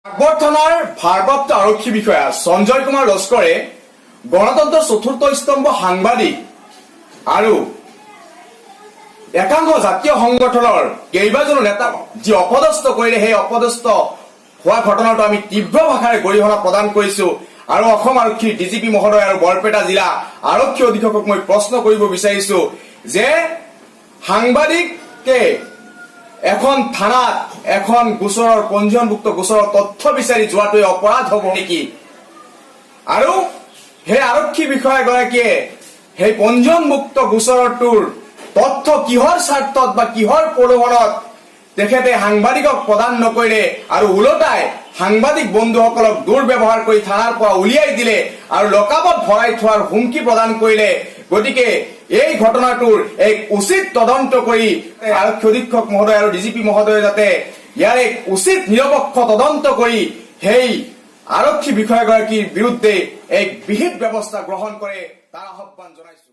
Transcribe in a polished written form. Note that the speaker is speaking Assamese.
বাঘবৰ থানাৰ ভাৰপ্ৰাপ্ত আৰক্ষী বিষয়া সঞ্জয় কুমাৰ লস্কৰে গণতন্ত্ৰৰ চতুৰ্থ স্তম্ভ সাংবাদিক আৰু একাংশ জাতীয় সংগঠনৰ কেইবাজনো নেতাক যি অপদস্থ কৰিলে, সেই অপদস্থ হোৱা ঘটনাটো আমি তীব্ৰ ভাষাৰে গৰিহণা প্ৰদান কৰিছো। আৰু অসম আৰক্ষীৰ ডিজিপি মহোদয় আৰু বৰপেটা জিলা আৰক্ষী অধীক্ষকক মই প্ৰশ্ন কৰিব বিচাৰিছো যে সাংবাদিকে এখন থানাত এখন গোচৰৰ, পঞ্জীয়নভুক্ত গোচৰৰ তথ্য বিচাৰি যোৱাটোৱে অপৰাধ হ'ব নেকি? আৰু সেই আৰক্ষী বিষয়াগৰাকীয়ে সেই পঞ্জীয়নভুক্ত গোচৰটোৰ তথ্য কিহৰ স্বাৰ্থত বা কিহৰ প্ৰলোভনত তেখেতে সাংবাদিকক প্ৰদান নকৰিলে আৰু ওলোটাই সাংবাদিক বন্ধুসকলক দুৰ্ব্যৱহাৰ কৰি থানাৰ পৰা উলিয়াই দিলে আৰু লকাপত ভৰাই থোৱাৰ হুমকি প্ৰদান কৰিলে। গতিকে এই ঘটনাটোৰ এক উচিত তদন্ত কৰি আৰক্ষী অধীক্ষক মহোদয় আৰু ডিজিপি মহোদয়ে যাতে ইয়াৰ এক উচিত নিৰপেক্ষ তদন্ত কৰি সেই আৰক্ষী বিষয়াগৰাকীৰ বিৰুদ্ধে এক বিহিত ব্যৱস্থা গ্ৰহণ কৰে, তাৰ আহ্বান জনাইছো।